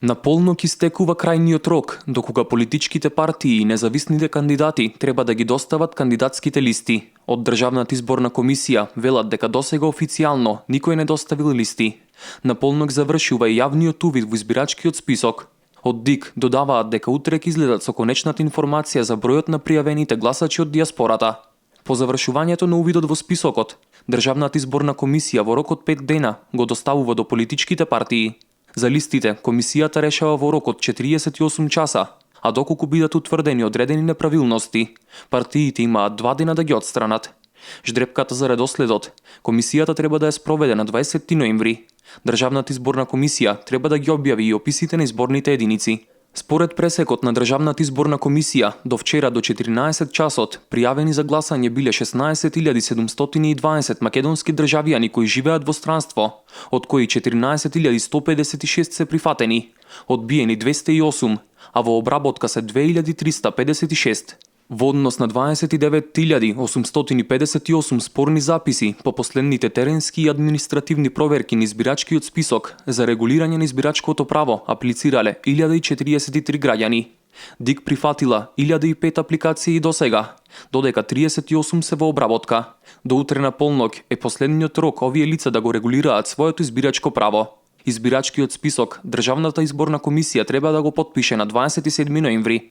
Наполно ќе истекува крајниот рок, до кога политичките партии и независните кандидати треба да ги достават кандидатските листи. Од Државната изборна комисија велат дека досега официјално никој не доставил листи. Наполно завршува и јавниот увид во избирачкиот список. Од ДИК додаваат дека утре ќе излезат со конечната информација за бројот на пријавените гласачи од дијаспората. По завршувањето на увидот во списокот, Државната изборна комисија во рок од 5 дена го доставува до политичките партии. За листите, комисијата решава во рок од 48 часа, а доколку бидат утврдени одредени неправилности, партиите имаат 2 дена да ги отстранат. Ждрепката за редоследот, комисијата треба да ја спроведе на 20 ноември. Државната изборна комисија треба да ги објави и описите на изборните единици. Според пресекот на Државната изборна комисија, до вчера до 14 часот пријавени за гласање биле 16.720 македонски државјани кои живеат во странство, од кои 14.156 се прифатени, одбиени 208, а во обработка се 2356. Во однос на 29.858 спорни записи по последните теренски и административни проверки на избирачкиот список за регулирање на избирачкото право аплицирале 1043 граѓани. ДИК прифатила 1005 апликации досега, додека 38 се во обработка. До утре на полнок е последниот рок овие лица да го регулираат своето избирачко право. Избирачкиот список Државната изборна комисија треба да го потпише на 27 ноември.